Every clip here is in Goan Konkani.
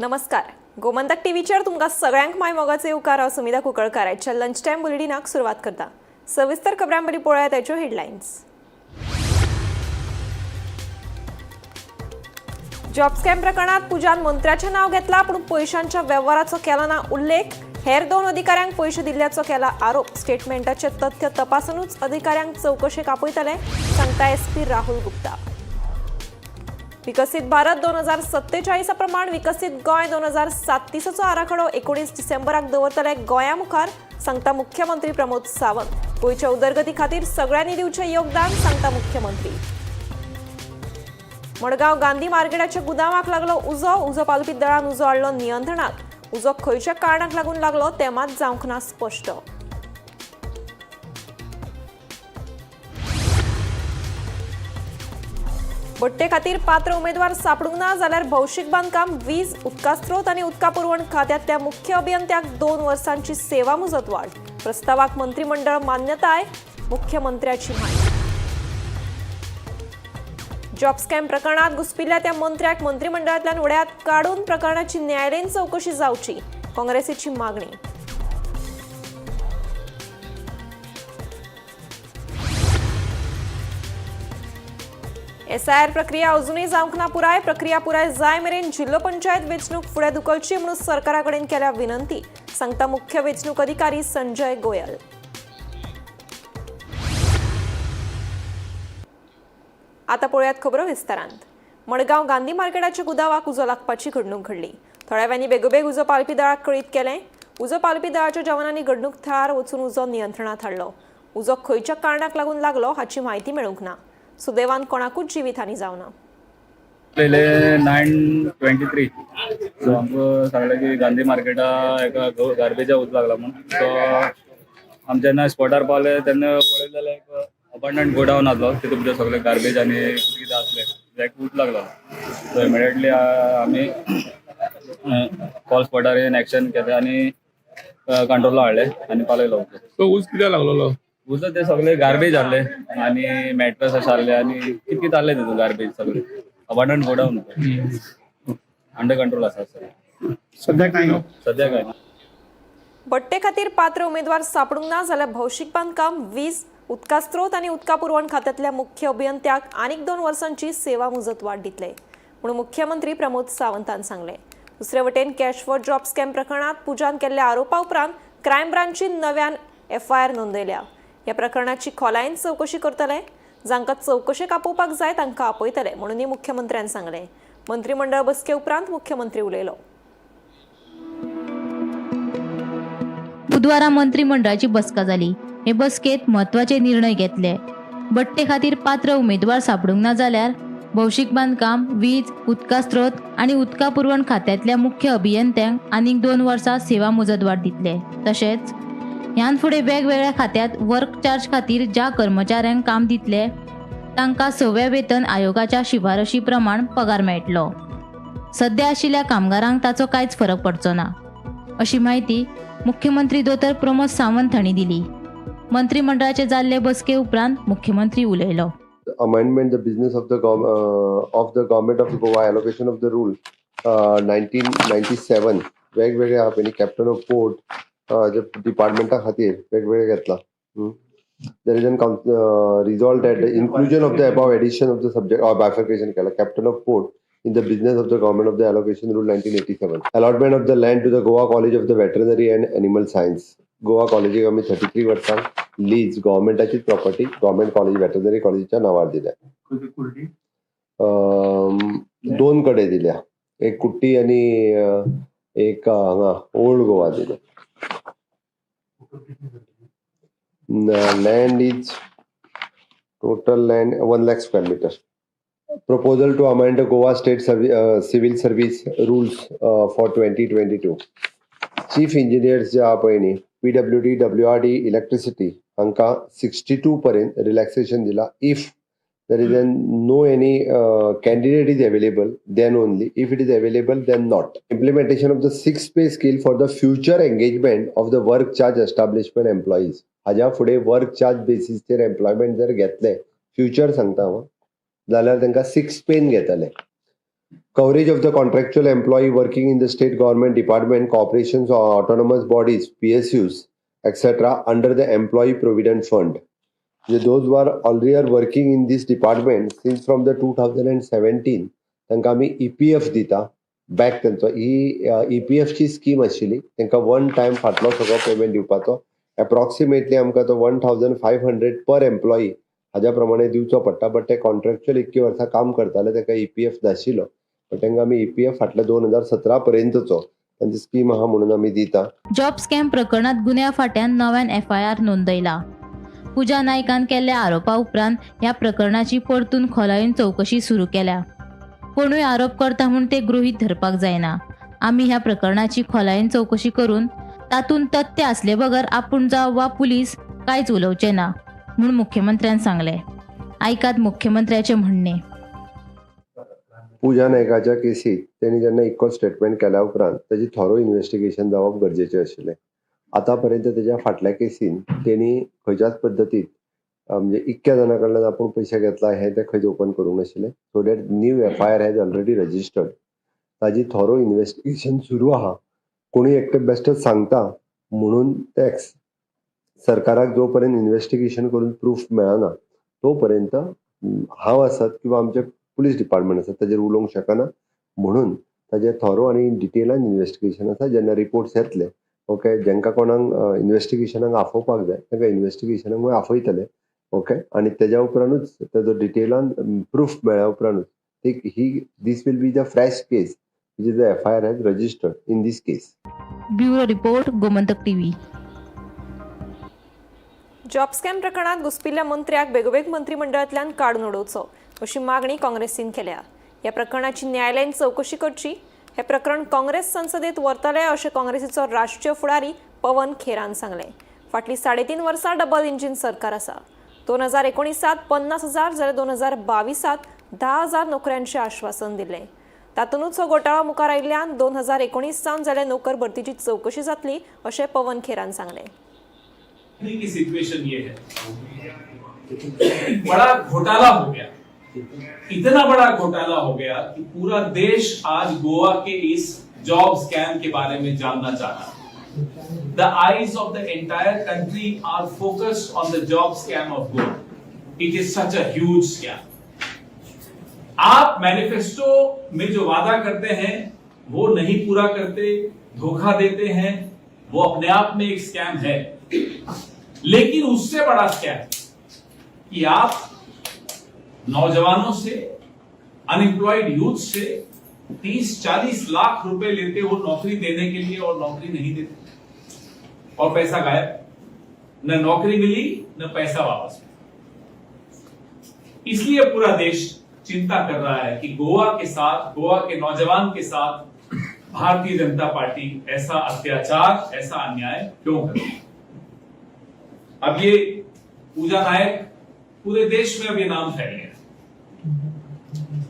नमस्कार, गोमंतक टीव्हीचेर तुमकां सगळ्यांक माय मोगाचे येवकार. हांव सुमिता कुंकळकार. आयच्या लंच टायम बुलेटिनाक सुरवात करता. सविस्तर खबरां बरी पळोवया ताच्यो हेडलायन्स. जॉब स्कॅम प्रकरणात पूजान मंत्र्याचें नांव घेतला, पूण पयशांच्या वेव्हाराचो केला ना उल्लेख. हेर दोन अधिकाऱ्यांक पयशे दिल्ल्याचो केला आरोप. स्टेटमेंटाचे तथ्य तपासूनच अधिकाऱ्यांक चवकशेक आपयतले, सांगता एसपी राहुल गुप्ता. विकसीत भारत 2047 प्रमाण विकसीत गोंय 2037चो आराखडो 19 डिसेंबराक दवरतले गोंया मुखार, सांगता मुख्यमंत्री प्रमोद सावंत. गोंयच्या उदरगती खातीर सगळ्यांनी दिवचें योगदान, सांगता मुख्यमंत्री. मडगांव गांधी मार्केटाच्या गुदावाक लागलो उजो. उजो पालपी दळान उजो हाडलो नियंत्रणात. उजो खंयच्या कारणाक लागून लागलो तें मात जावंक ना स्पश्ट. बडटे खातीर पात्र उमेदवार सापडूंक ना जाल्यार भौशीक बांदकाम, वीज, उदका स्रोत आनी उदका पुरवण खात्यांतल्या मुख्य अभियंत्याक 2 वर्सांची सेवा मुजतवाढ. प्रस्तावाक मंत्रिमंडळ मान्यताय, मुख्यमंत्र्याची माहिती. जॉब स्कॅम प्रकरणात घुसपिल्ल्या त्या मंत्र्याक मंत्रिमंडळांतल्यान उड्यात काडून प्रकरणाची न्यायालयीन चवकशी जावची, काँग्रेसीची मागणी. एसआयआर प्रक्रिया अजूनय जावंक ना पुराय. प्रक्रिया पुराय जाय मेरेन जिल्लो पंचायत वेंचणूक फुडें धुकलची म्हणून सरकारा कडेन केल्या विनंती, सांगता मुख्य वेंचणूक अधिकारी संजय गोयल. आता पळोवयात खबरो विस्तारांत. मडगांव गांधी मार्केटाच्या गुदावाक उजो लागपाची घडणूक घडली. थळाव्यांनी बेगोबेग उजो पालपी दळाक कळीत केलें. उजो पालपी दळाच्या जवानांनी घडणूक थळार वचून उजो नियंत्रणात हाडलो. उजो खंयच्या कारणाक लागून लागलो हाची म्हायती मेळूंक ना. सुदैवान कोणाकूच जिवीत हानी जावना. पयले 9:23 सो आमकां सांगलें की गांधी मार्केटा एका गार्बेजा उजो लागला म्हूण. सो आमी जेन्ना स्पॉटार पावले तेन्ना पळयलें जाल्यार एक अबंडंट गोडावन आसलो, तितून भितर सगळें गार्बेज आनी कितें कितें आसलें, एक उजो लागलो. सो इमिडिएटली आमी कॉल स्पॉटार येवन एक्शन केलें आनी कंट्रोला हाडलें आनी पालयलो उजो. सो ऊस कित्याक लागलेलो? उजो ते सगळे गार्बेज आहले आनी मॅट्रस अशें आहले आनी कितें कितें आहले तितून गार्बेज सगळे अबंडंट गोडावन अंडर कंट्रोल आसा सर. सध्या काय ना? सध्या काय ना. बडटे खातीर पात्र उमेदवार सापडूंक ना जाल्यार भौशीक बांदकाम, वीज, उदका स्रोत आनी उदका पुरवण खात्यांतल्या मुख्य अभियंत्याक आनीक 2 वर्सांची सेवा मुजतवाढ दितले म्हणून मुख्यमंत्री प्रमोद सावंतान सांगलें. दुसरे वटेन कॅश फॉर जॉब स्कॅम प्रकरणात पूजान केल्ल्या आरोपा उपरांत क्रायम ब्रांचीन नव्यान एफआयआर नोंदयल्या. ह्या प्रकरणाची खोलायेन चवकशी करतले. जांकां चवकशेक आपोवपाक जाय तांकां आपयतले म्हणूनय मुख्यमंत्र्यान सांगलें. मंत्रिमंडळ बसके उपरांत मुख्यमंत्री उलयलो. बुधवारा मंत्रिमंडळाची बसका जाली. हे बसकेत म्हत्वाचे निर्णय घेतले. बडटे खातीर पात्र उमेदवार सापडूंक ना जाल्यार भौशीक बांदकाम, वीज, उदका स्रोत आनी उदका पुरवण खात्यांतल्या मुख्य अभियंत्यांक आनीक 2 वर्सां सेवा मुजतवाढ दितले. तशेंच ह्यान फुडें वेगवेगळ्या खात्यांत वर्क चार्ज खातीर ज्या कर्मचाऱ्यांक काम दितले तांकां 6व्या वेतन आयोगाच्या शिफारशी प्रमाण पगार मेळटलो. सध्या आशिल्ल्या कामगारांक ताचो कांयच फरक पडचो ना, अशी म्हायती मुख्यमंत्री दोतोर प्रमोद सावंत हांणी दिली. मंत्रिमंडळाचे जाल्ले बसके उपरांत मुख्यमंत्री उलयलो. Amendment the business of the government of Goa allocation of the rule 1997 वेगवेगळे आहा पळय, कॅप्टन ऑफ पोर्ट जे डिपार्टमेंटा खातीर वेगवेगळे घेतला. There is an resolve that inclusion of the above addition of the subject or bifurcation केला captain of port in the business of the government of the allocation rule 1987. Allotment of the land to the Goa College of the Veterinary and Animal Science. Goa कॉलेजीक आमी 33 वर्सां लीज गव्हर्मेंटाचीच प्रॉपर्टी गव्हर्मेंट कॉलेज वेटरनरी कॉलेजीच्या नांवार दिल्या. 2 कडेन दिल्या, एक कुट्टी आनी एक हांगा ओल्ड गोवा दिल्या. Land is total land 1 lakh square meter. Proposal to amend the Goa State Civil Service Rules for 2022. Chief Engineers जे आहा पळय न्ही, PWD, WRD, Electricity हांकां 62 पर्यंत रिलॅक्सेशन दिला. If there is an no any candidate is available, then only. If it is available, then not. Implementation of the 6th pay scale for the future engagement of the work charge establishment employees. हाज्या फुडें वर्क चार्ज बेसीसचेर एम्प्लॉयमेंट जर घेतले फ्युचर सांगता हांव, जाल्यार तांकां 6 पेन घेतले. Coverage of the contractual employee working in the state government department, corporations or autonomous bodies, PSUs, etc. under the Employee Provident Fund. म्हणजे those who are already are working in this department since from the 2017, तांकां आमी ईपीएफ दिता बॅक. तेंचो ही ईपीएफची स्कीम आशिल्ली. तांकां वन टायम फाटलो सगळो पेमेंट दिवपाचो. एप्रॉक्सिमेटली आमकां तो 1500 पर एम्प्लॉई हाज्या प्रमाणे दिवचो पडटा. बट ते कॉन्ट्रॅक्च्युअल इतकी वर्सां काम करताले, तांकां ईपीएफ नाशिल्लो. बट तांकां आमी ईपीएफ फाटल्या 2017 पर्यंतचो तांची स्कीम आहा म्हणून आमी दिता. जॉब स्कॅम प्रकरणात गुन्यांव फांट्यान नव्यान एफआयआर नोंदयला. पूजा नायकान केल्ल्या आरोपा उपरांत ह्या प्रकरणाची परतून खोलायेन चवकशी सुरू केल्या. कोणूय आरोप करता म्हूण ते गृहीत धरपाक जायना. आमी ह्या प्रकरणाची खोलायेन चवकशी करून तातूंत तथ्य आसले बगर आपूण जावं वा पुलीस कांयच उलोवचे ना म्हूण मुख्यमंत्र्यान सांगलें. आयकात मुख्यमंत्र्याचे म्हणणे. पूजा नायकाच्या केसीत तेणी जेन्ना इतको स्टेटमेंट केल्या उपरांत ताजी थोरो इन्वेस्टिगेशन जावप गरजेचें आशिल्लें. आतां पर्यंत तेज्या फाटल्या केसीन तेणी खंयच्याच पद्दतीन, म्हणजे इतक्या जाणां कडल्यान आपूण पयशे घेतला हें ते खंयच ओपन करूंक नाशिल्लें. So that new FIR has already registered. ताजी थोरो इन्वेस्टिगेशन सुरू आहा. कोणूय एकटे बेश्टेच सांगता म्हणून टॅक्स सरकाराक जो पर्यंत इन्वेस्टिगेशन करून प्रूफ मेळना तो पर्यंत हांव आसत किंवा आमचे पुलीस डिपार्टमेंट आसत, ताजेर उलोवंक शकना. म्हणून ताजेर थोरो आनी डिटेलान इन्वेस्टिगेशन आसा. जेन्ना रिपोर्ट्स येतले, ओके, जेंका कोणाक इन्वेस्टिगेशनाक आफोवपाक जाय तांकां इन्वेस्टिगेशनाक आफयतले, ओके. आनी तेज्या उपरांतूच ताजो डिटेलान प्रूफ मेळ्ळ्या उपरांतूच ती ही this will be the fresh case which is the FIR has registered in this case. Bureau report, Gomantak TV. Job scam प्रकरणात घुसपिल्ल्या मंत्र्याक बेगोबेग मंत्रिमंडळांतल्यान काडून उडोवचो अशी मागणी काँग्रेसीन केल्या. ह्या प्रकरणाची न्यायालयीन चवकशी करची. हे प्रकरण काँग्रेस संसदेत व्हरतले अशें काँग्रेसीचो राष्ट्रीय फुडारी पवन खेरान सांगलें. फाटलीं 3.5 वर्सां डबल इंजीन सरकार आसा. 2019त 50,000 जाल्यार 2022त 10,000 नोकऱ्यांचें आश्वासन दिलें. तातूंतच हो घोटाळो मुखार आयिल्ल्यान 2019 सावन जाल्ल्या नोकर भरतीची चवकशी जातली अशें पवन खेरान सांगलें. की सिचुएशन ये है, बड़ा घोटाला हो गया. इतना बड़ा घोटाला हो गया कि पूरा देश आज गोवा के इस जॉब स्कैम के बारे में जानना चाह रहा है. The eyes of the entire country are focused on the job scam of Goa. It is such a huge scam. आप मैनिफेस्टो में जो वादा करते हैं वो नहीं पूरा करते, धोखा देते हैं, वो अपने आप में एक स्कैम है. लेकिन उससे बड़ा स्कैम कि आप नौजवानों से, अनएम्प्लॉयड यूथ से 30-40 लाख रुपए लेते हो नौकरी देने के लिए और नौकरी नहीं देते और पैसा गायब. न नौकरी मिली, न पैसा वापस मिला. इसलिए पूरा देश चिंता कर रहा है कि गोवा के साथ, गोवा के नौजवान के साथ भारतीय जनता पार्टी ऐसा अत्याचार, ऐसा अन्याय क्यों कर रही है. अब ये पूजा नायक, पूरे देश में अब ये नाम फैल गया.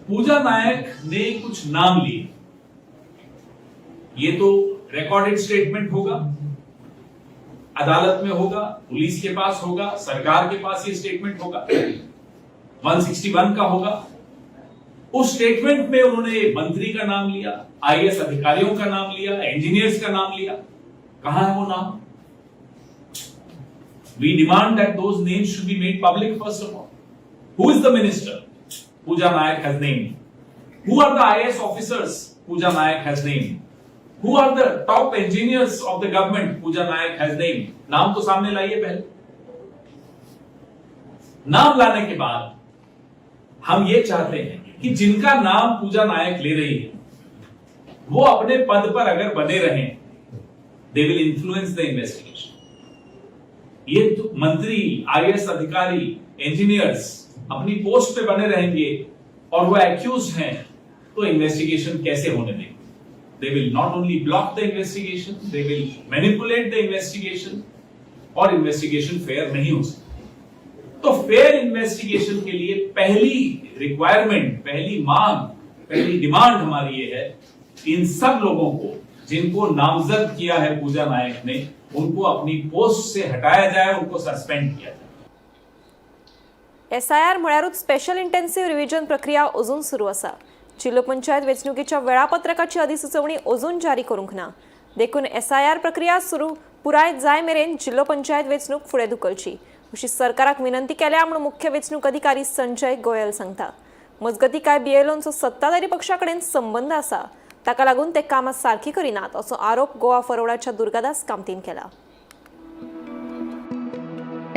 पूजा नायक ने कुछ नाम लिए. ये तो रिकॉर्डेड स्टेटमेंट होगा, अदालत में होगा, पुलिस के पास होगा, सरकार के पास ये स्टेटमेंट होगा, 161 का होगा. उस स्टेटमेंट में उन्होंने मंत्री का नाम लिया, आईएएस अधिकारियों का नाम लिया, इंजीनियर्स का नाम लिया. कहां है वो नाम? We demand that those names should be made public first of all. Who is the minister Pooja Nayak has named? Who are the IAS officers Pooja Nayak has named? Who are the top engineers of the government Pooja Nayak has named? नाम तो सामने लाइए पहले. नाम लाने के बाद हम ये चाहते हैं कि जिनका नाम पूजा नायक ले रही है, वो अपने पद पर अगर बने रहें, they will influence the investigation. ये तो मंत्री, आईएएस अधिकारी, इंजीनियर्स अपनी पोस्ट पे बने रहेंगे और वो एक्यूज हैं तो इन्वेस्टिगेशन कैसे होने देंगे? They will not only block the investigation, they will manipulate the investigation Aur investigation fair नहीं हो सकती. तो फेयर इन्वेस्टिगेशन के लिए पहली रिक्वायरमेंट, पहली मांग, पहली डिमांड हमारी ये है, इन सब लोगों को जिनको नामजद किया है पूजा नायक ने, उनको अपनी पोस्ट से हटाया जाए, उनको सस्पेंड किया जाए. एसआयआर म्हळ्यारूच स्पेशल इंटेन्सिव्ह रिव्हिजन प्रक्रिया अजून सुरू आसा. जिल्हो पंचायत वेंचणुकेच्या वेळापत्रकाची अधिसुचोवणी अजून जारी करूंक ना. देखून एसआयआर प्रक्रिया सुरू पुराय जाय मेरेन जिल्हो पंचायत वेंचणूक फुडें धुकलची अशी सरकाराक विनंती केल्या म्हूण मुख्य वेंचणूक अधिकारी संजय गोयल सांगता. मजगतीं, कांय बीएलओंचो सत्ताधारी पक्षा कडेन संबंद आसा, ताका लागून ते कामां सारकी करिनात असो आरोप गोवा फॉरवर्डाच्या दुर्गादास कामतीन केला.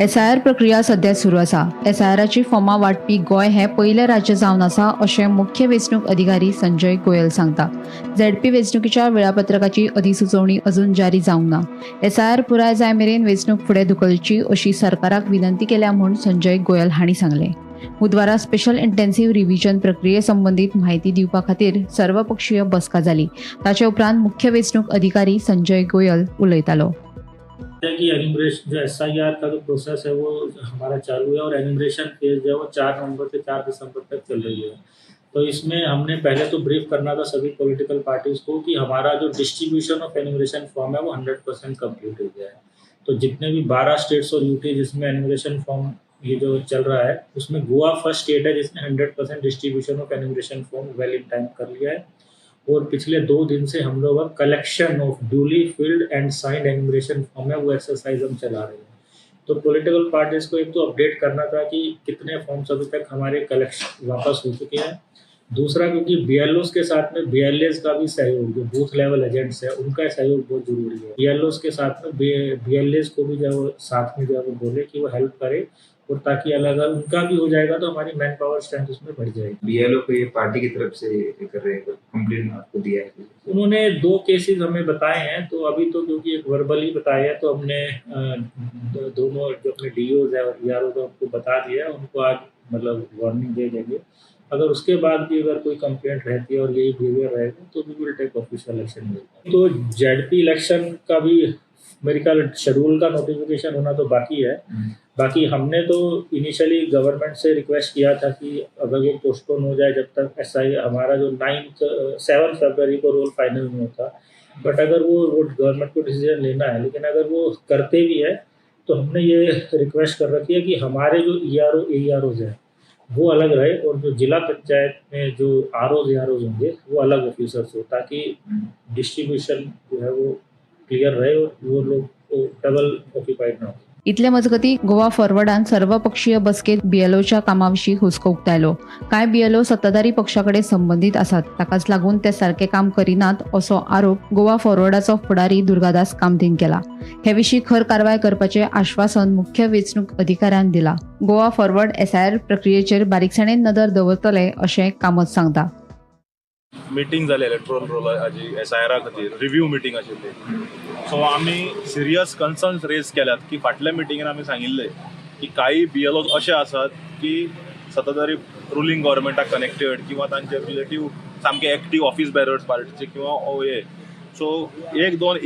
एसआयआर प्रक्रिया सध्या सुरू आसा. एसआयआराची फॉर्मां वांटपी गोंय हें पयलें राज्य जावन आसा अशें मुख्य वेंचणूक अधिकारी संजय गोयल सांगता. झेडपी वेंचणुकीच्या वेळापत्रकाची अधिसुचोवणी अजून जारी जावंक ना. एसआयआर पुराय जाय मेरेन वेंचणूक फुडें धुकलची अशी सरकाराक विनंती केल्या म्हूण संजय गोयल हांणी सांगलें. बुधवारा स्पेशल इंटेन्सिव्ह रिव्हिजन प्रक्रिये संबंदीत म्हायती दिवपा खातीर सर्वपक्षीय बसका जाली. ताचे उपरांत मुख्य वेंचणूक अधिकारी संजय गोयल उलयतालो. है कि एन्यूमरेशन जो एसआईआर का जो प्रोसेस है, वो हमारा चालू है और एन्यूमरेशन फेज जो है, वो 4 नवंबर से 4 दिसंबर तक चल रही है. तो इसमें हमने पहले तो ब्रीफ करना था सभी पॉलिटिकल पार्टीज को कि हमारा जो डिस्ट्रीब्यूशन ऑफ एन्यूमरेशन फॉर्म है, वो 100% कम्प्लीट हो गया है. तो जितने भी 12 स्टेट्स और यूटी जिसमें एन्यूमरेशन फॉर्म ये जो चल रहा है, उसमें गोवा फर्स्ट स्टेट है जिसने 100% distribution of enumeration form well in time कर लिया है और पिछले 2 दिन से हम लोग अब collection of duly filled and signed enumeration form है, वो एक्सरसाइज हम चला रहे हैं. तो पॉलिटिकल पार्टीज को एक तो अपडेट करना था कि कितने फॉर्म्स अभी तक हमारे कलेक्शन वापस हो चुके हैं. दूसरा, क्योंकि बी के साथ में बी का भी सहयोग, जो बूथ लेवल एजेंट्स है, उनका सहयोग बहुत जरूरी है. बी के साथ में बी को भी जब वो साथ में जो है वो बोले कि वो हेल्प करे और ताकि अलग उनका भी हो जाएगा तो हमारी मैन पावर स्ट्रेंथ उसमें बढ़ जाएगी. बीएलओ को ये पार्टी की तरफ से ये कर रहे हैं, कंप्लेन आपको दिया है? उन्होंने दो केसेस हमें बताए हैं. तो अभी तो क्योंकि एक वर्बली बताया है, तो हमने दोनों जो अपने do है और ई को उनको बता दिया है. उनको आज मतलब वार्निंग दे देंगे. अगर उसके बाद भी अगर कोई कंप्लेंट रहती है और यही बिहेवियर रहेगा, तो we will take official action. तो जेडपी इलेक्शन का भी मेरे ख्याल शेड्यूल का नोटिफिकेशन होना तो बाकी है. बाकी हमने तो इनिशियली गवर्नमेंट से रिक्वेस्ट किया था कि अगर वो पोस्टपोन हो जाए जब तक एसआई हमारा जो 9 7 फरवरी को रोल फाइनल नहीं होता. बट अगर वो गवर्नमेंट को डिसीजन लेना है, लेकिन अगर वो करते भी है तो हमने ये रिक्वेस्ट कर रखी है कि हमारे जो E R O, A R Os हैं, वो अलग रहे और जो जिला पंचायत में जो आर ओज, ए आर ओज होंगे, वो अलग ऑफिसर्स हो, ताकि डिस्ट्रीब्यूशन जो है वो क्लियर रहे और वो लोग डबल ऑक्यूपाइड ना हो. इतले मजगती, गोवा फॉरवर्डान सर्वपक्षीय बसकेत बीएलओच्या कामाविशीं हुस्को उक्तायलो. कांय बीएलओ सत्ताधारी पक्षा कडेन संबंदीत आसात, ताकाच लागून ते सारके काम करिनात असो आरोप गोवा फॉरवर्डाचो फुडारी दुर्गादास कामतीन केला. हे विशीं खर कारवाय करपाचें आश्वासन मुख्य वेंचणूक अधिकाऱ्यान दिला. गोवा फॉरवर्ड एसआयआर प्रक्रियेचेर बारीकसाणेन नदर दवरतले अशें कामत सांगता. मिटींग जाली इलेक्ट्रोल रोलाची एसआयआरा खातीर रिव्यू मिटींग आशिल्ली. सो आमी सिरियस कन्सर्न्स रेज केल्यात की फाटल्या मिटिंगेन आमी सांगिल्ले की काही बीएलओ अशे आसात की सत्ताधारी रुलींग गव्हर्मेंटाक कनेक्टेड किंवा तांचे रिलेटीव सामके एक्टीव ऑफिस बेरर्स पार्टीचे किंवा हे. सो एक दोन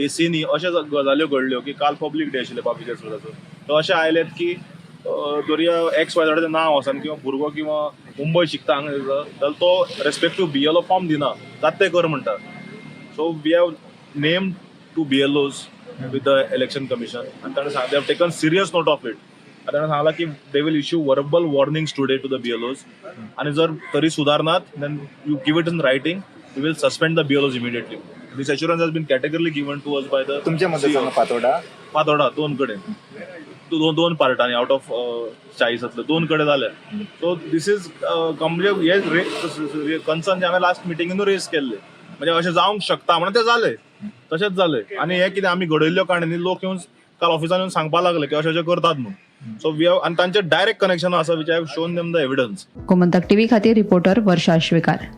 एसीनी अशे गजाल्यो घडल्यो की काल पब्लीक डे आशिल्ले बाब विजय सुराचो, तो अशें आयलेत की धरया एक्स वाय झेडाचें नांव आसा किंवा भुरगो किंवा मुंबय शिकता हांगा थंयसर, जाल्यार तो रेस्पेक्टीव बीएलओ फॉर्म दिना, जाता तें कर म्हणटा. So we have named two BLOs with the Election Commission आनी ताणें सांग they have taken serious note of it. आनी ताणें सांगलां की they will issue verbal warnings today to the BLOs आनी जर तरी सुदारनात, then you give it in writing, we will suspend the BLOs immediately. This assurance has been categorically given to us by the तुमच्या मतदारसंघ पातोडा? पातोडा दोन कडेन, दोन दोन पार्टांनी, आउट ऑफ 40तांतले दोन कडेन जाले. सो this is म्हणजे हे कन्सर्न जे हांवें लास्ट मिटिंगेनूय रेज केल्ले, म्हणजे अशें जावंक शकता म्हणून ते जाले, तशेंच जाले. आनी हे कितें आमी घडयल्ल्यो काणी न्ही. लोक येवन काल ऑफिसान येवन सांगपाक लागले की अशें अशें करतात म्हणून. सो we have आनी तांचे डायरेक्ट कनेक्शन आसा, which I have shown them the evidence. Gomantak TV खातीर रिपोर्टर वर्षा श्वेकार.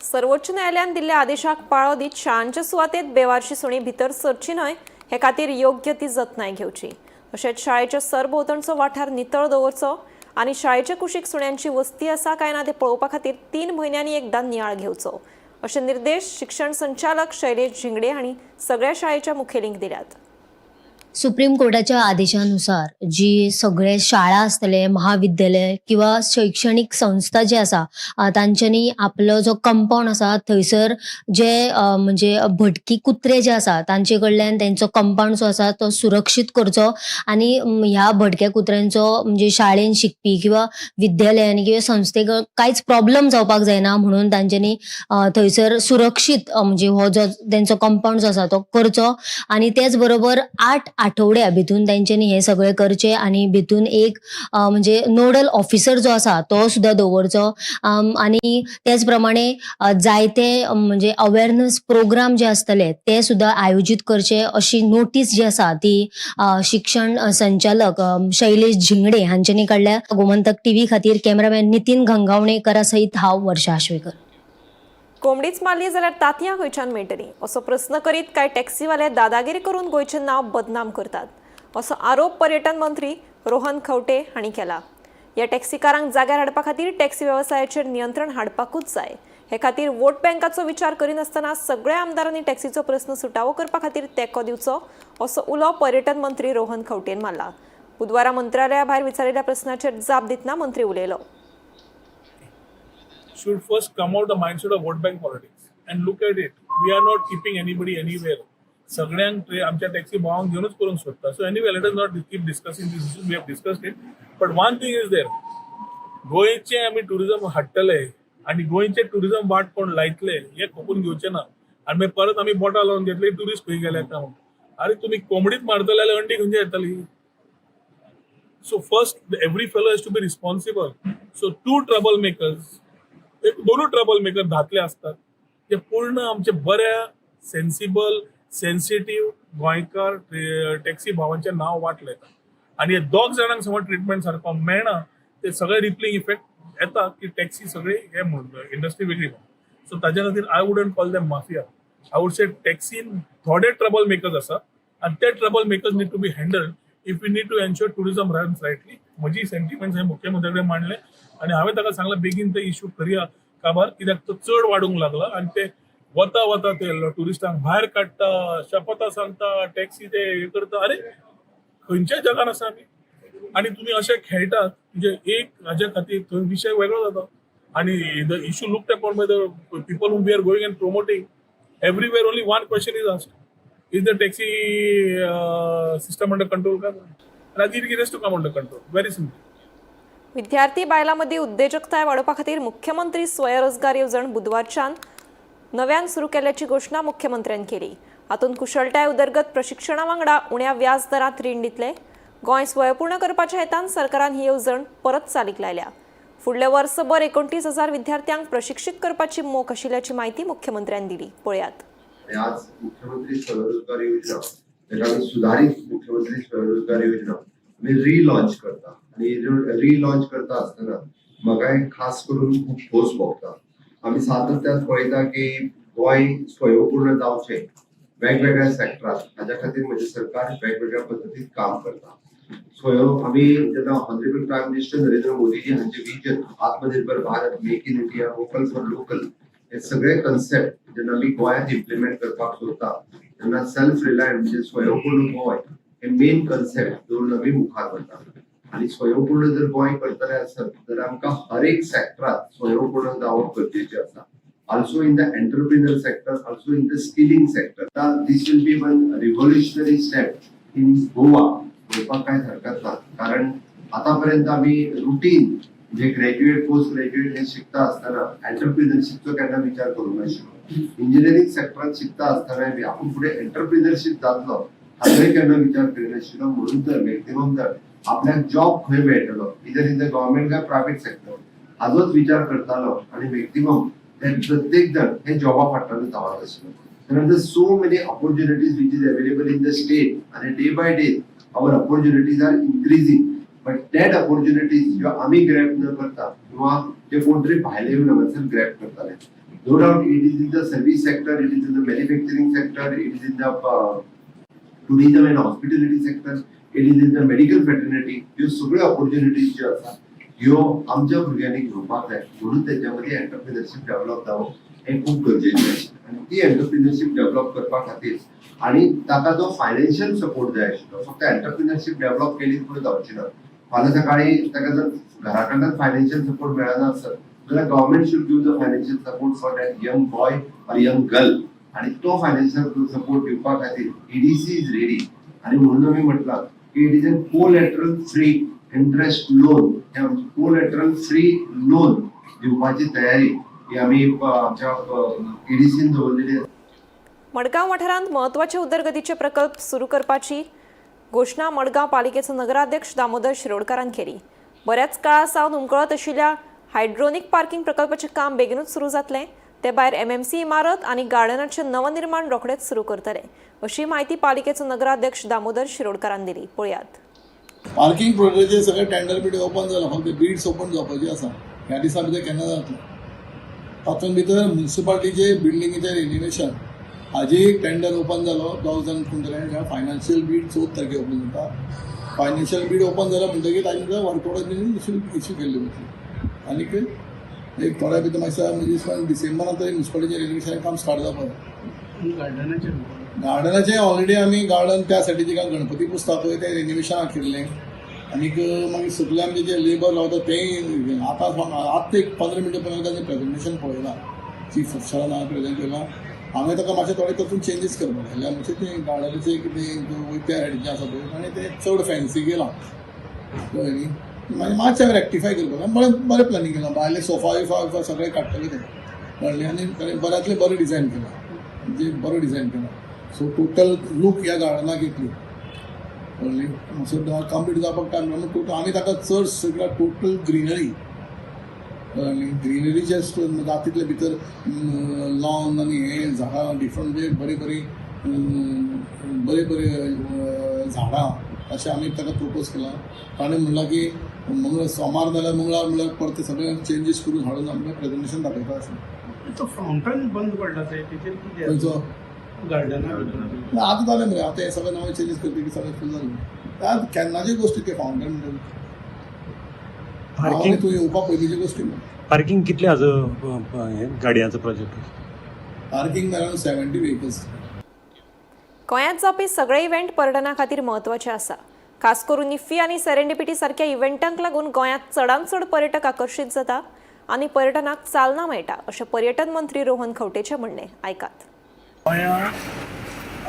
सर्वोच्च न्यायालयान दिल्ल्या आदेशाक पाळो दीत शाळांच्या सुवातेत बेवारशी सुणी भितर सरची न्हय हे खातीर योग्य ती जतनाय घेवची. तशेंच शाळेच्या सरभोंवतणचो वाठार नितळ दवरचो आनी शाळेच्या कुशीक सुण्यांची वस्ती आसा काय ना ते पळोवपा खातीर 3 म्हयन्यांनी एकदां नियाळ घेवचो अशे निर्देश शिक्षण संचालक शैलेश झिंगडे हांणी सगळ्या शाळेच्या मुखेलींक दिल्यात. सुप्रीम कोर्टाच्या आदेशानुसार जी सगळे शाळा आसतले, महाविद्यालय किंवा शैक्षणीक संस्था जे आसा, तांच्यांनी आपलो जो कंपाउंड आसा थंयसर जे म्हणजे भटकी कुत्रे जे आसा तांचे कडल्यान तेंचो कंपाउंड जो आसा तो सुरक्षीत करचो आनी ह्या भटक्या कुत्र्यांचो म्हणजे शाळेन शिकपी किंवा विद्यालयांनी किंवा संस्थेक कांयच प्रॉब्लम जावपाक जायना म्हणून तांच्यांनी थंयसर सुरक्षीत म्हणजे हो जो तेंचो कंपाउंड जो आसा तो करचो आनी तेच बरोबर 8 आठवड्या भितून तेंच्यांनी हे सगळें करचें आनी भितून एक म्हणजे नोडल ऑफिसर जो आसा तो सुद्दां दवरचो आनी तेच प्रमाणे जायते म्हणजे अवेरनस प्रोग्राम जे आसतले ते सुद्दां आयोजीत करचे अशी नोटीस जी आसा ती शिक्षण संचालक शैलेश झिंगडे हांच्यांनी काडल्या. गोमंतक टीव्ही खातीर कॅमेरामॅन नितीन गंगावणेकरा सहित हांव वर्षा आश्वेकर. कोंबडीच मारली जाल्यार तांतयां खंयच्यान मेळटलीं असो प्रस्न करीत कांय टॅक्सीवाले दादागिरी करून गोंयचें नांव बदनाम करतात असो आरोप पर्यटन मंत्री रोहन खंवटे हांणी केला. ह्या टॅक्सीकारांक जाग्यार हाडपा खातीर टॅक्सी वेवसायाचेर नियंत्रण हाडपाकूच जाय. हे खातीर वोट बँकाचो विचार करिनासतना सगळ्या आमदारांनी टॅक्सीचो प्रस्न सुटावो करपा खातीर तेंको दिवचो असो उलो पर्यटन मंत्री रोहन खंवटेन मारला. बुधवारा मंत्रालया भायर विचारिल्ल्या प्रस्नाचेर जाप दितना मंत्री उलयलो. Should first come out the mindset of vote bank politics and look at it. We are not keeping anybody anywhere. सगळ्यांक आमच्या टॅक्सी भावांक घेवनच करूंक सोदता. So anyway, let us not keep discussing this issue. We have discussed it, but one thing is there, गोंयचें आमी टुरिजम हाडटले आनी गोंयचें टुरिजम वाट कोण लायतले हें खपून घेवचें ना. आनी मागीर परत आमी बोटां लावन घेतले, ट्युरिस्ट खंय गेले काय म्हणून. अरे, तुमी कोंबडीच मारतले जाल्यार अंडी खंयची येतली? So first, every fellow has to be responsible. So two trouble makers, एक दोनूय ट्रबल मेकर धाकले असतात, ते पूर्ण आमचे बऱ्या सेन्सिबल सेन्सिटीव गोंयकार टॅक्सी भावांचें नांव वाट लायता आनी हे दोग जाणांक समज ट्रिटमेंट सारको मेळना, ते सगळे रिपलिंग इफेक्ट येता की टॅक्सी सगळे हे म्हणून इंडस्ट्री वेगळी म्हणून. सो ताच्या खातीर I wouldn't call them mafia. I would say टॅक्सीन थोडे ट्रबल मेकर्स आसा आनी ते trouble makers need to be handled if you need to ensure tourism runs rightly. म्हजी सेंटिमेंट्स हांवें मुख्यमंत्र्या कडेन मांडले आनी हांवें ताका सांगलां, बेगीन ते इशू करया काबार कित्याक तो चड वाडूंक लागला आनी ते वता वता ते ट्युरिस्टांक भायर काडटा, शपथां सांगता, टॅक्सी ते हे करता. अरे, खंयच्या जगान आसा आमी? आनी तुमी अशे खेळटात म्हणजे एक हाज्या खातीर थंय विशय वेगळो जाता आनी the issue looked upon by the people whom we are going and promoting everywhere, only one question is asked: is the taxi system under control का? And it has to come under control very simply. विद्यार्थी बायलां उद्देजकताय वाडोवपा खातीर मुख्यमंत्री स्वयंरोजगार येवजण बुधवारच्यान नव्यान सुरू केल्ल्याची घोशणा मुख्यमंत्र्यान केली. हातूंत कुशळटाय उदरगत प्रशिक्षणा वांगडा उण्या व्याज दरांत रीण दितले. गोंय स्वयंपूर्ण करपाच्या हेतान सरकारान ही येवजण परत चालीक लायल्या. फुडल्या वर्सभर 29,000 विद्यार्थ्यांक प्रशिक्षीत करपाची मोख आशिल्ल्याची म्हायती मुख्यमंत्र्यान दिली. पळयात. आणि आज मुख्यमंत्री स्वयंरोजगार योजना, ताका आमी सुधारित मुख्यमंत्री स्वयंरोजगार योजना आमी रिलॉन्च करता आणि रिलॉन्च करता आसतना म्हाका एक खास करून खूब खोस भोगता. आमी सातत्यान पळयता की गोंय स्वयंपूर्ण जावचें वेगवेगळ्या सेक्टरात, हाज्या खातीर म्हजें सरकार वेगवेगळ्या पद्दतीन काम करता. स्वयं आमी जेन्ना ऑनरेबल प्रायम मिनिस्टर नरेंद्र मोदीजी हांचे vision, Atmanirbhar Bharat, Make in India, vocal for local, हे सगळे कन्सेप्ट जेन्ना आमी गोंयांत इम्प्लिमेंट करपाक सोदता तेन्ना सेल्फ रिलायंट म्हणजे स्वयंपूर्ण गोंय हे मेन कन्सेप्ट दवरून आमी मुखार वता. आनी स्वयंपूर्ण जर गोंय करतले आसत जाल्यार आमकां हर एक सेक्टरात स्वयंपूर्ण जावप गरजेचें आसा, also in the entrepreneur sector, also in the skilling sector. This will be one revolutionary step in Goa म्हणपाक कांयच हरकत ना, कारण आतापर्यंत आमी रुटीन म्हणजे ग्रॅज्युएट, पोस्ट ग्रॅज्युएट हे शिकता आसतना एंटरप्रिनरशीपचो केन्ना विचार करूंक नाशिल्लो. इंजिनियरींग सेक्टरात शिकता आसतना बी आपूण फुडें एंटरप्रिनरशीप जातलो हाचोय केन्ना विचार करिनाशिल्लो. म्हणून तर मॅक्झिमम तर आपल्याक जॉब खंय मेळटलो, इदर इन the government काय प्रायव्हेट सेक्टर, हाजोच विचार करतालो आणि मॅक्झिमम ते प्रत्येक जण हे जॉबा फाटल्यान धांवत आशिल्लो. त्यानंतर so many opportunities which is available in the state आणि day by day our opportunities are increasing, but that opportunities ज्यो आमी ग्रॅब न करता किंवा जे कोण तरी भायले येवन हांगासर ग्रॅब करताले. No doubt it is in the service sector, it is in the manufacturing sector, it is in the tourism and hospitality sector, it is in the medical fraternity. ह्यो सगळ्यो ऑपॉर्च्युनिटीज ज्यो आसा ह्यो आमच्या भुरग्यांनी घेवपाक जाय. म्हणून तेच्या मदीं एंटरप्रिनरशीप डेव्हलप जावप हें खूब गरजेचें आशिल्लें आनी ती एंटरप्रिनरशीप डेव्हलप करपा खातीर आणि ताका जो फायनान्शियल सपोर्ट जाय आशिल्लो, फक्त एंटरप्रिनरशीप डेव्हलप केली म्हणून जावची ना. फाल्यां सकाळी ताका जर घरा कडल्यान फायनान्शियल सपोर्ट मेळना आसत जाल्यार government should give the financial support for that young boy or young girl. आणि तो फायनान्शियल सपोर्ट दिवपा खातीर ईडीसी is ready. आणि म्हणून आमी म्हटलां की it is a collateral free interest loan. हे कोलॅटरल फ्री लोन दिवपाची तयारी ही आमी आमच्या ईडीसीन दवरलेली आसा. मडगांव वाठारांत म्हत्वाचे उदरगतीचे प्रकल्प सुरू करपाची घोशणा मडगांव पालिकेचो नगराध्यक्ष दामोदर शिरोडकारान केली. बऱ्याच काळा सावन हुमकळत आशिल्ल्या हायड्रोनिक पार्किंग प्रकल्पाचें काम बेगीनूच सुरू जातलें. ते भायर एमएमसी इमारत आनी गार्डनाचें नवनिर्माण रोखडेच सुरू करतले, अशी म्हायती पालिकेचो नगराध्यक्ष दामोदर शिरोडकारान दिली. पळयात. पार्किंग प्रोजेक्टाचे सगळे टेंडर बिड ओपन जाला, फक्त बीड्स ओपन जावपाची आसा. ह्या दिसा भितर केन्ना जातलें. तातूंत भितर म्युन्सिपाल्टीचे बिल्डिंगेचे रिनोवेशन हाजी एक टेंडर ओपन जालो 1000 कोण. फायनान्शियल बीड 14 तारखे ओपन जाता. फायनान्शियल बीड ओपन जालो म्हणटकीर ताजे भितर वर्क ऑर्डर इश्यू इश्यू केल्ली वतली. आनीक एक थोड्या भितर मातशें म्हणजे डिसेंबरान तरी म्युन्सिपाल्टीचें रिनोवेशन काम स्टार्ट जावपाक. गार्डनाचेर? गार्डनाचें ऑलरेडी आमी गार्डन त्या सायडीचे गणपती पुजता पळय, तें रिनोवेशनाक केल्लें. आनीक मागीर सगळे आमचे जे लेबर रावता तेय आतां आत्तां एक 15 मिनटां पयलीं तांचें प्रेजेंटेशन पळयलां. चीफ अफसरान हांवें प्रेजेंट केलां. हांवें ताका मातशें थोडे तातूंत चेंजीस करपाक जाय. मातशें तें गार्डनाचें कितें वयता त्या सायडीचें आसा पळय, आनी तें चड फॅन्सी केलां, कळ्ळें न्ही. मागीर मातशें हांवें रेक्टिफाय करपाक बरें बरें प्लॅनिंग केलां. भायले सोफा बिफा बिफा सगळें काडटले तें, कळ्ळें. आनी बऱ्यांतलें बरें डिजायन केलां, म्हणजे बरें डिजायन केलां. सो टोटल लूक ह्या गार्डनाक येतली, कळ्ळें. सो कंप्लीट जावपाक टायम लागलो. टोटल आमी ताका चड सगळ्या टोटल ग्रिनरी, कळ्ळें, ग्रिनरीचे जाता तितले भितर लॉन आनी हे झाडां डिफरंट, म्हणजे बरीं बरीं बरीं बरीं झाडां अशें आमी ताका प्रपोज केलां. ताणें म्हणलां की मंगळ सोमार जाल्यार मंगळार म्हणल्यार परते सगळे चेंजीस करून हाडून आमकां प्रेजेंटेशन दाखयता अशें. तो फावंटन बंद पडला ते तेचेर कितें? खंयचो? गार्डना भितर. आतां जालें मरे. आतां हें सगळें नवें चेंजीस करतकीर सगळें फूल जालें. आतां केन्नाची गोश्टी ते फावंटन म्हणटा. पार्किंग? तूं येवपा पयलींची गोश्टी. पार्किंग कितले हाजो गाडयांचो प्रोजेक्ट? Parking around 70 vehicles. गोंयांत जावपी सगळे इव्हेंट पर्यटना खातीर म्हत्वाचे आसा. खास करून इफ्फी आनी सेरेंडिपिटी सारक्या इव्हेंटांक लागून गोंयांत चडांत चड पर्यटक आकर्शीत जाता आनी पर्यटनाक चालना मेळटा, अशें पर्यटन मंत्री रोहन खंवटेचें म्हणणें. आयकात. गोंया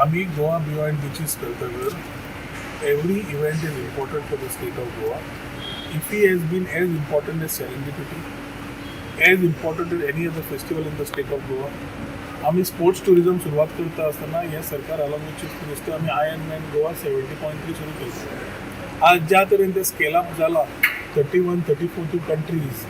आमी गोवा बियॉन्ड बिचीस करतकर every event is important for the state of Goa. IFFI has been as important as Serendipity, as important as any other festival in the state of Goa. आमी स्पोर्ट्स टुरिझम सुरवात करता आसतना हें सरकार अलॉंग विथ चीफ मिनिस्टर आमी आयर्न मॅन गोवा 70.3 सुरू केली. आज ज्या तरेन ते स्केल अप जाला, 31, 34 two countries,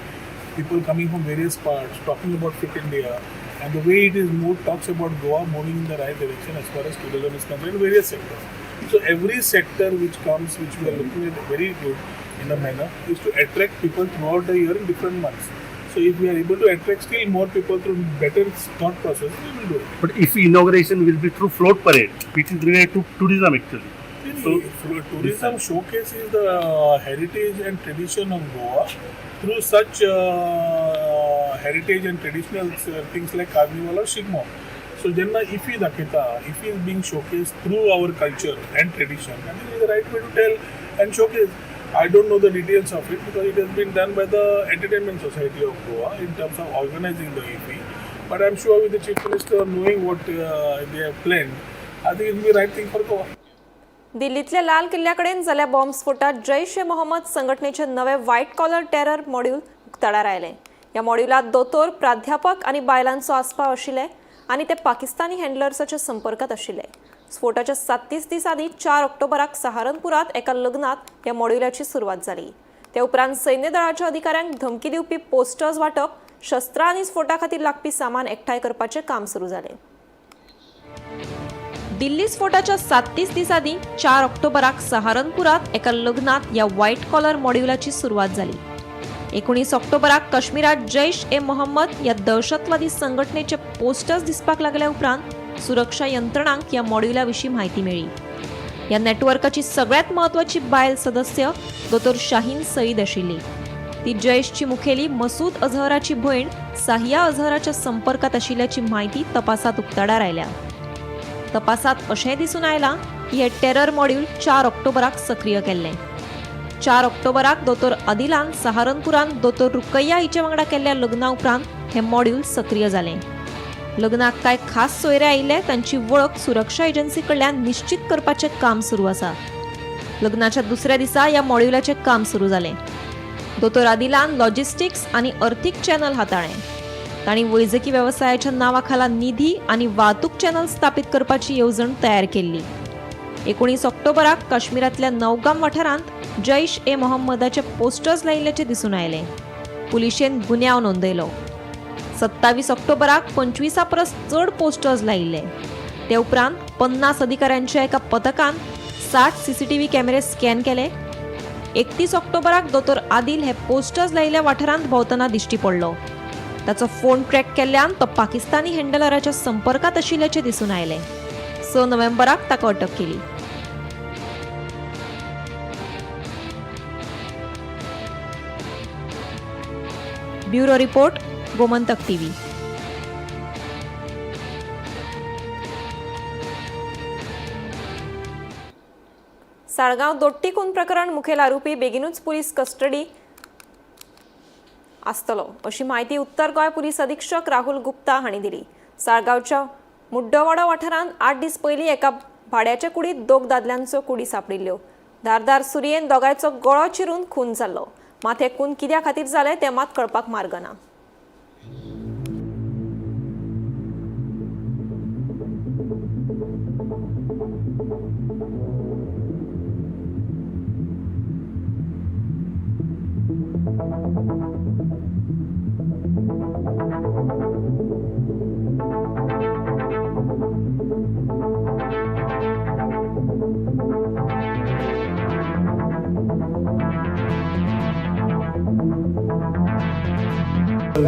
people coming from various parts talking about Fit India, and the way it is moved talks about Goa moving in the right direction as far as tourism is concerned in various sectors. So every sector which comes, which we are looking at very good in a manner, is to attract people throughout the year in different months. So if we are able to attract still more people through better thought process, we will do it. But if inauguration will be through float parade, which is related to tourism actually. So tourism showcases the heritage and tradition of Goa through such heritage and traditional things like Carnival or Shigmo. So जेन्ना इफी दाखयता, IFFI is being showcased through our culture and tradition. I think is the right way to tell and showcase. I don't know the details of it because it has been done by the Entertainment Society of Goa in terms of organizing the IFFI. But I'm sure with the Chief Minister knowing what they have planned, I think it will be the right thing for Goa. दिल्लीतल्या लाल किल्ल्याकडेन जाल्ल्या बॉम्बस्फोटात जैश ए मोहम्मद संघटनेचे नवे व्हायट कॉलर टेरर मॉड्यूल उक्ताडार आयलें. ह्या मॉड्युलात दोतोर, प्राध्यापक आनी बायलांचो आस्पाव आशिल्ले आनी ते पाकिस्तानी हँडलर्साच्या संपर्कात आशिल्ले. स्फोटाच्या 37 दीस आदीं 4 ऑक्टोबराक सहारनपुरात एका लग्नात ह्या मॉड्युलाची सुरवात जाली. ते उपरांत सैन्य दळाच्या अधिकाऱ्यांक धमकी दिवपी पोस्टर्स वांटप, शस्त्रां आनी स्फोटा खातीर लागपी सामान एकठांय करपाचें काम सुरू जालें. दिल्ली स्फोटाच्या 37 दीस आदीं 4 ऑक्टोबराक सहारनपुरात एका लग्नात ह्या व्हायट कॉलर मॉड्युलाची सुरवात जाली. 19 ऑक्टोबराक काश्मीरात जैश ए मोहम्मद ह्या दहशतवादी संघटनेचे पोस्टर्स दिसपाक लागल्या उपरांत सुरक्षा यंत्रणांक ह्या मॉड्युला विशीं म्हायती मेळ्ळी. ह्या नेटवर्काची सगळ्यात म्हत्वाची बायल सदस्य दोतोर शाहीन सईद आशिल्ली. ती जैशची मुखेली मसूद अझहराची भयण साहिया अझहराच्या संपर्कात आशिल्ल्याची म्हायती तपासात उक्ताडार आयल्या. तपासात अशेंय दिसून आयलां की हें टेरर मॉड्यूल 4 ऑक्टोबराक सक्रीय केल्लें. 4 ऑक्टोबराक दोतोर आदिलान सहारनपुरांत दोतोर रुकैया हिचे वांगडा केल्ल्या लग्ना उपरांत हें मॉड्यूल सक्रीय जालें. लग्नाक कांय खास सोयरे आयिल्ले तांची वळख सुरक्षा एजन्सी कडल्यान निश्चित करपाचें काम सुरू आसा. लग्नाच्या दुसऱ्या दिसा ह्या मॉड्युलाचें काम सुरू जालें. दोतोर आदिलान लॉजिस्टिक्स आनी अर्थीक चॅनल हाताळ्ळें. तांणी वैजकी वेवसायाच्या नांवा खाला निधी आनी वाहतूक चॅनल स्थापीत करपाची येवजण तयार केल्ली. 19 ऑक्टोबराक काश्मीरांतल्या नवगाम वाठारांत जैश ए मोहम्मदाचे पोस्टर्स लायिल्ल्याचें दिसून आयलें. पुलिशेन गुन्यांव नोंदयलो. 27 ऑक्टोबराक 25 परस चड पोस्टर्स लायिल्ले. ते उपरांत 50 अधिकाऱ्यांच्या एका पथकान 60 सीसीटीव्ही कॅमेरे स्कॅन केले. 31 ऑक्टोबराक दोतोर आदिल हे पोस्टर्स लायिल्ल्या वाठारांत भोंवतना दिश्टी पडलो. ताचो फोन ट्रॅक केल्ल्यान तो पाकिस्तानी हँडलराच्या संपर्कांत आशिल्ल्याचें दिसून आयलें. 6 नोव्हेंबराक ताका अटक केली. Bureau report, Gomantak TV. Saligao Dotti खून प्रकरण मुखेल आरोपी बेगीनूच पुलीस कस्टडी आसतलो अशी माहिती उत्तर गोंय पुलीस अधीक्षक राहुल गुप्ता हांणी दिली. साळगांवच्या मुड्डोवाडो वाठारांत 8 दीस पयलीं एका भाड्याच्या कुडींत 2 दादल्यांच्यो कुडी सांपडिल्ल्यो. धारदार सुरयेन दोगांयचो गळो चिरून खून जाल्लो. मात हे खून कित्या खातीर जाले तें मात कळपाक मार्ग ना.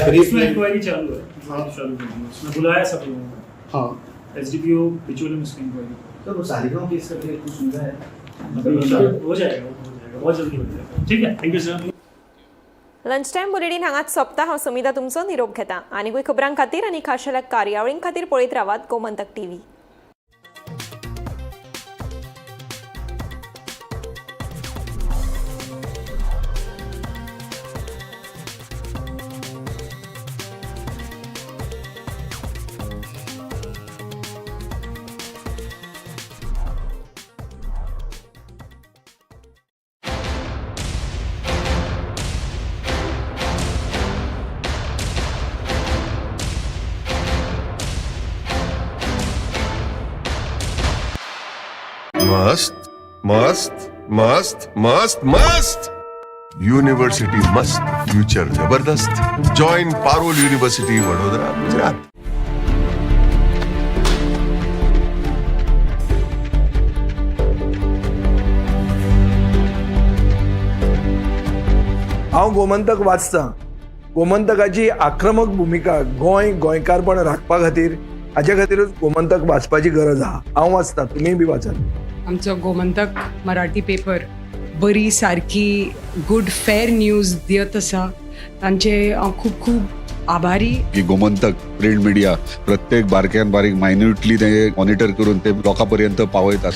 इसमें इंक्वायरी चालू है, चालू है, उसमें बुलाया सब लोगों को। हाँ, एसडीपीओ बिचौलिया उसकी इंक्वायरी। तो वो सालिगांव केस का कुछ मिला है? हो जाएगा, हो जाएगा, बहुत जल्दी हो जाएगा। ठीक है, thank you sir. Lunch time bulletin हांगाच सोंपता. हांव समिता तुमचो निरोप घेता. आनीकूय खबरां खातीर आनी खाशेल्या कार्यावळीं खातीर पळयत रावात गोमंतक टीव्ही. मस्त मस्त मस्त मस्त मस्त यूनिवर्सिटी मस्त, फ्यूचर जबरदस्त. Join Parul university, Vadodara, Gujarat. हांव गोमंतक वाचतां. गोमंतकाची आक्रमक भुमिका गोंय गोंयकारपण राखपा खातीर, हाजे खातीरूच गोमंतक वाचपाची गरज आहा. हांव वाचतां, तुमीय बी वाचात. आमचो गोमंतक मराठी पेपर बरी सारकी गुड फेर न्यूज दियत आसा, तांचे हांव खूब खूब आभारी. की गोमंतक प्रिंट मिडिया प्रत्येक बारक्यान बारीक मायन्युटली ते मॉनिटर करून ते लोकां पर्यंत पावयतात.